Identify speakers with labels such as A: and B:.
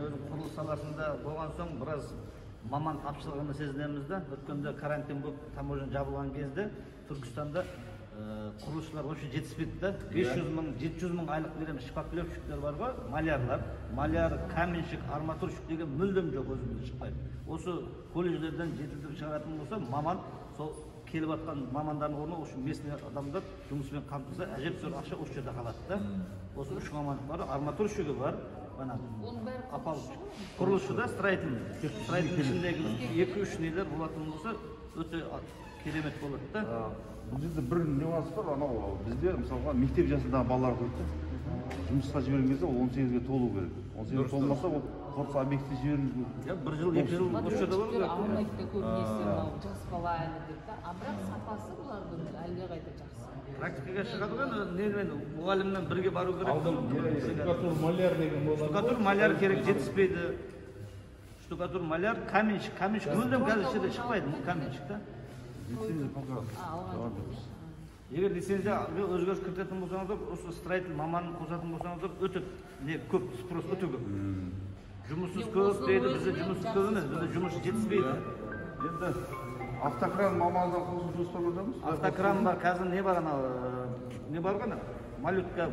A: Мен өзім құрылыс саласында болған соң біраз маман тапшылығын сезінеміз да. Өткенде карантин болып, таможня жабылған кезде Түркістанда құрылысшылар вообще жетіспейді да. 500 мың, 700 мың айлық береміз. Шпаклевщиктер бар ғой, малярлар, маляр, каменщик, арматурщик деген мүлдем жоқ, өзімізде шықпайды. Осы колледждерден жетілдіріп шығаратын болса маман, сол келіп жатқан мамандардың орнына осы местный адамдар жұмыспен қамтылса, әжептәуір ақша осы жерде қалады да. Осы үш мамандық бар, арматурщигі бар, ана
B: Оның бәрі
A: апал
B: құрылысшы ғой.
A: Құрылысшы да, строительный. Строительный ішіндегі екі үш нелер болатын болса, өте керемет болады да.
C: Бұл жерде бір нюанс бар: анау бізде, мысалға, мектеп жасындағы балалар қойды да, жұмысқа жіберген кезде ол 18-ге толу керек. 18-ге толмаса, ол құрылыс объектіне жіберу керек.
A: Иә, бір жыл, 2 жыл осы жерде болу
B: Подрядчиктер
A: керек.
B: алмайды да көбінесе, мынау жас бала әлі деп та. А бірақ сапасы бұлардың әлдеқайда жақсы.
A: Практикаға шығады ғой енді, немен, мұғаліммен бірге бару керек.
D: Алдын штукатур, маляр деген болады.
A: Штукатур, маляр керек, жетіспейді. Штукатур, маляр, каменщик. Каменщик мүлдем қазір жерде шықпайды, каменщик та.
C: Лицензия пока
B: А, алған
C: алған
B: жоқ.
C: жоқпыз.
A: Егер лицензия өзгеріс кіргізетін болсаңыздар, осы строитель маманын қосатын болсаңыздар, өте не көп, спрос өте көп. Жұмыссыз
B: Не,
A: көп
B: осының
A: дейді, бізде
B: өзіне
A: жұмыссыз
B: жақсы
A: көп емес, бізде жұмыс жетіспейді.
C: Енді автокран мамандығын қосу жоспарлаудамыз.
A: Автокран бар, қазір не бар, анау не бар ғой, ана малютка.